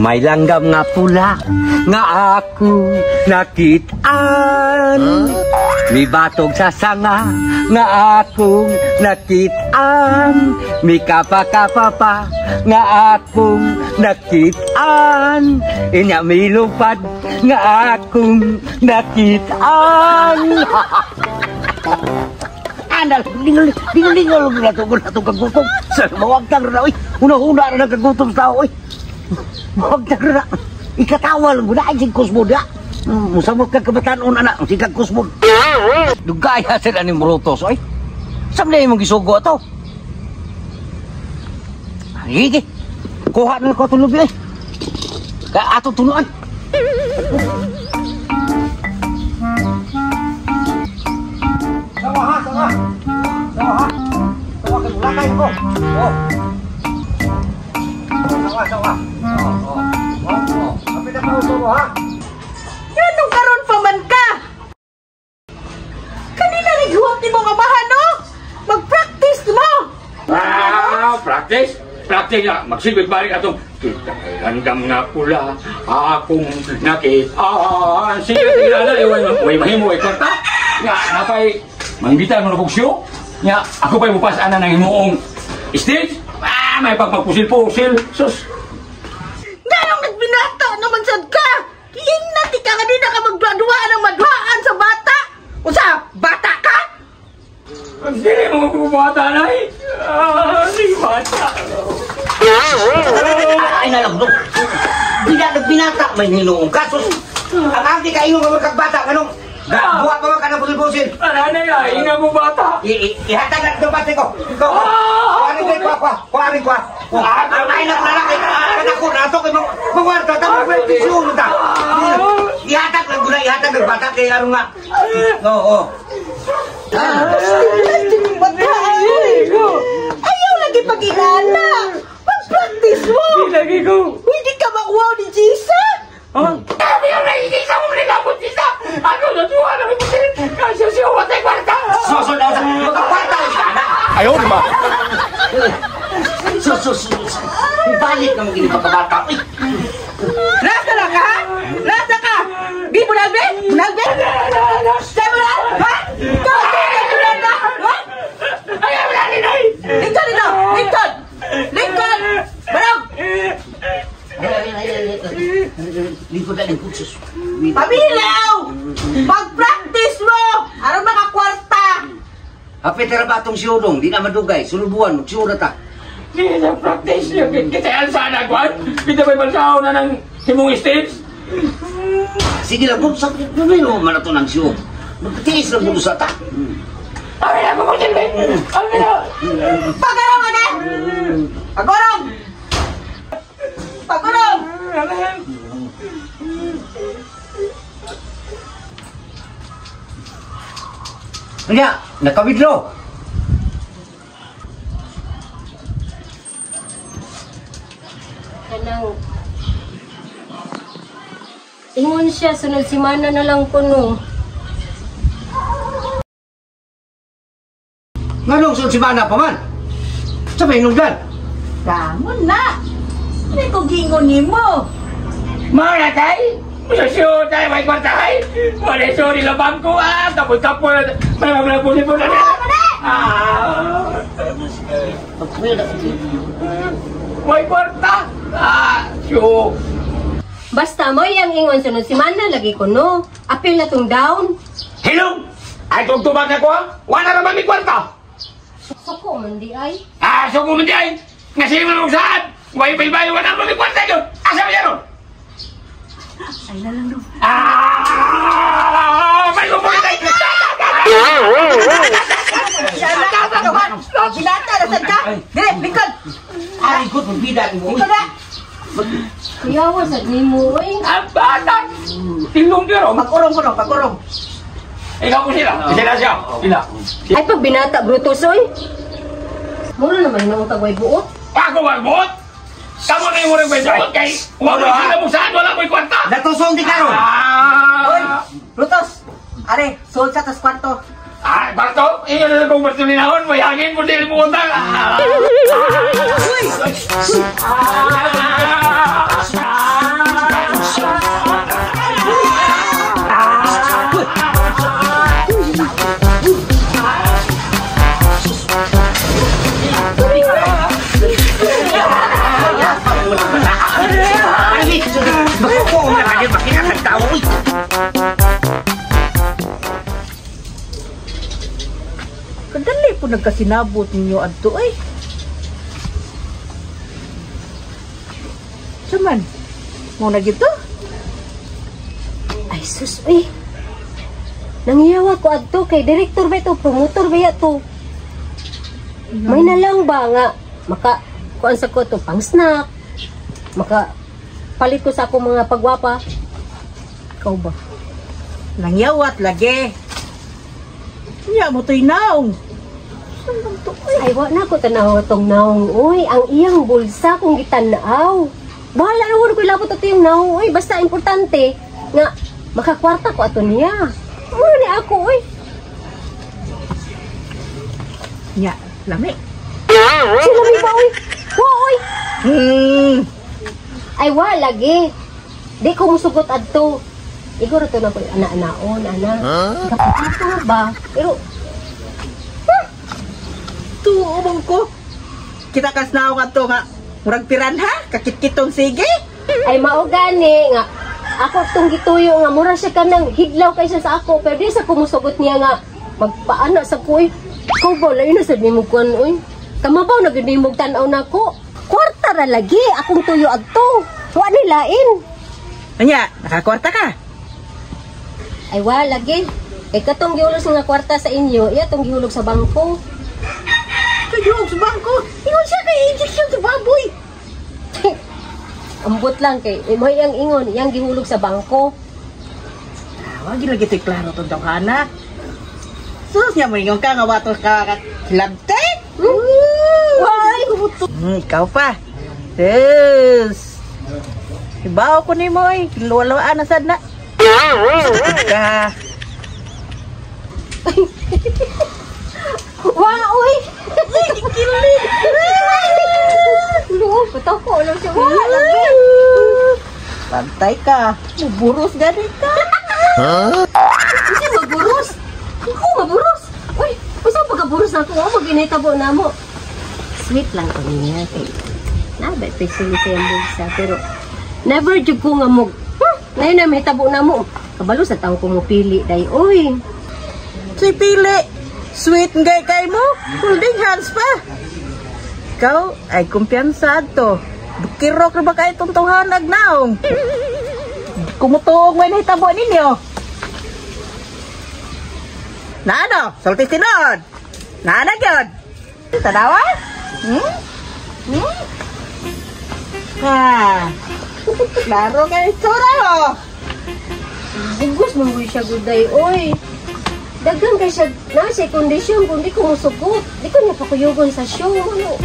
May langgam nga pula nga ako nakitaan. Mibatog sa sanga nga akong nakitaan. Mikapa-kapa pa nga akong nakitaan. Inya milupad nga akong nakitaan. Andal, dingol-dingol na to kagutom. Sa mawagtang na, oy. Una-una na nagkagutom sa tao, oy. Mawagtang na. Ikatawa lang mo na, ay sing kusmo da. Musamot kang kabataan na, sikag kusmo. Dugaya sila ni Brutus, oy. Saan na imong gisugo ato? Sige, kuha na ko itong lubi, oy. Kaya atong tunuan. Sawa ha, sawa. Sawa ha. Sawa kay mulakay ko. Oh. Sawa, sawa. Oh, oh. Oh, oh. Kapit ang pauso mo ha. Nganong karon pa man ka? Kanina naghuwat ni mong amahan, no? Mag-practice mo! Ah, practice? Practice na. Magsilbig balik atong kita langgam nga pula akong nakitaan. Sige, sige na, iwan, mahimo, ay kwarta. Nga, napay, manggitan mo na kong show. Nga, ako pa'y mupas-ana ng himuong stage. Ah, may pagpagpusil-pusil. Sus. Nganong nagbinata naman sad ka? Ingna ti ka kanina ka magduwa-duwaan ang maduhaan sa bata. Usa, bata ka? Ang dili mo magbubata na eh. Ah, di bata. Ay, nalang, no. Binata, may niluong ka. Sus, ang agi ka iyong mga kagbata, anong buhat pa man ka ng pusil-pusil. Ano na yan? Ina mo bata. Ihatag na itong bata ko. Ikaw, kuharin ko, kuha, kuharin ko. Ang ay na lalaki, anak ko, nato kay mangwarta, tama ko yung pisyon ta. Ihatag lang guna, ihatag ng bata, kaya ano nga. Oo. Ayaw lagi pag-inana. Mag-practice mo. Di lagi ko. Hindi ka makuha ni Jisa. Sabi yung nakikita mo nilabot kita. Ano na tuwa na may pusil? Kasi siya watay kwarta. Susunod na sa magkakwarta siya na. Ayaw, di ba? Sus. Balik na magiging pagkabata. Nasa lang ka, ha? Nasa ka? Di bunalbe? Bunalbe? Sa bunal? Ha? Ikaw, bunal na? Ha? Ayaw na, Ninoy! Lingkod dito! Lingkod! Lingkod! Barog! Lingkod na lingkod, sus. Pamilaw! Mag-practice mo! Aron makakwarta! Hapit na ba itong siyudong? Di na madugay. Sunod buwan, magsiuda ta. Di na practice niya. Kita yan sana, Kwan. Kita may balsaw na ng himong stage. Sige lang, kung sa pumilo man na ito ng siyud. Magtiis lang mo sa ta. Amin na, magusilbi! Amin na! Pagurong, ane! Pagurong! Pagurong! Kanya, nakawidlo. Kanang ingon siya, sunod simana na lang kuno. Nganong sunod simana pa man? Sa may hinungdan? Dangon na! Hindi ko gingon ni mo. Mga tay! Masasyo tayo, may kwartahay! Wala sorry lang bangko ah! Kapoy-kapoy! May mga pusil-pusil na! Ah! May kwarta! Ah! Syo! Basta mo yang ingon sunod simana lagi kuno. Apil na tong down. Hilong! Ay kung tubag na ko ah! Wala naman may kwarta! Suko man di ay. Ah! Suko man di ay! Nga sila man saan! Way-bay-bay! Wala naman may kwarta yun! Asa ba yan? Ay na lang doon. Ah! May kumpulin tayo! Binata na sad ka! Dire, lingkod! Ay, good, magbida mo. Lingkod na! Kuyawa sad nimo oy. Ang bata! Tilong pero! Pag-urong ko no, pag-urong. Ikaw ko sila! Sila siya! Sila! Ay pag binata Brutus oy. Mura naman nang kagway buot. Ako ang buot! Kamu na yung murang may buot kay wala sila mo saan! Wala ko'y kwarta! Natusong di karon! Oy, Brutus! Are, sold sa tas kwarto. Ah, kwarto? Iyo na lang kong barsulinahon. May hangin mo din mo utang. Ah! Uy! Ah! nagkasinabot ninyo adto ay. Saman, mo na gito? Ay sus, uy. Nangiyawa ko adto kay director ba ito, promotor ba ito? May na lang ba nga maka kuan sa ko to pang snack. Maka palit ko sa akong mga pagwapa. Ikaw ba? Nangyawat lagi. Nya mo to'y naong. Ay wa na ko tanaw tong naong uy, ang iyang bulsa kung gitan-aw. Bahala na wala ko ilabot ato yung naong uy, basta importante nga makakwarta ko ato niya. Mura ni ako uy. Nya, lami. Sila may ba uy? Wa uy. Ay wa lagi. Di ko musugot adto. Iguro to na ko ana-anaon ana. Huh? Ba? Pero tuo mong ko. Kita kas naong adto nga murag piranha, kakitkitong sige. Ay mao gani nga ako tong gituyo nga mura siya kanang hidlaw kaysa sa ako pero di sa kumusugot niya nga magpaana sa ko. Ikaw ba lain na sad nimo kuan oy. Kamabaw na gid nimo tan-aw nako. Kwarta ra lagi akong tuyo adto. Wa ni lain. Anya, nakakwarta ka? Ay wa lagi. Kay katong gihulog nga kwarta sa inyo, iya tong gihulog sa bangko. Gihulog sa bangko? Ingon siya kay injection sa baboy. Ambot lang kay imoy ang ingon, iyang gihulog sa bangko. Ah, wag lagi to'y klaro tong tawhana. Sus niya mo ingon ka nga wato ka kilabte. Why? Ikaw pa. Yes. Ibaw ko nimo oy, luwa-luwaan na sad na. Ka. Wa oy. Kilig. Luo, patako lang siya. Wa lagi. Bantay ka. Muburos gani ka. Huh? Kasi maburos. Ako maburos. Uy, usa pagkaburos na ako, maginitabo na mo. Sweet lang ko niya kay. Na ba especially sa iyang bulsa pero never jud ko nga mo. Ngayon na mahitabo na mo. Kabalo sa taong ko mo pili day oy. Si pili. Sweet ngay kay mo. Holding hands pa. Ikaw ay kumpiyansa adto. Dukirok na ba kay itong tawhanag naong? Kumutuog may nahitabo ninyo. Naano? Sulti sinod. Naana gyud. Tanawa? Ha. Klaro kay tsura oh. Bugos mo siya guday oy. Daghan kay siya na siya kondisyon kung di ko musugot. Di ko niya pakuyugon sa show. Ano?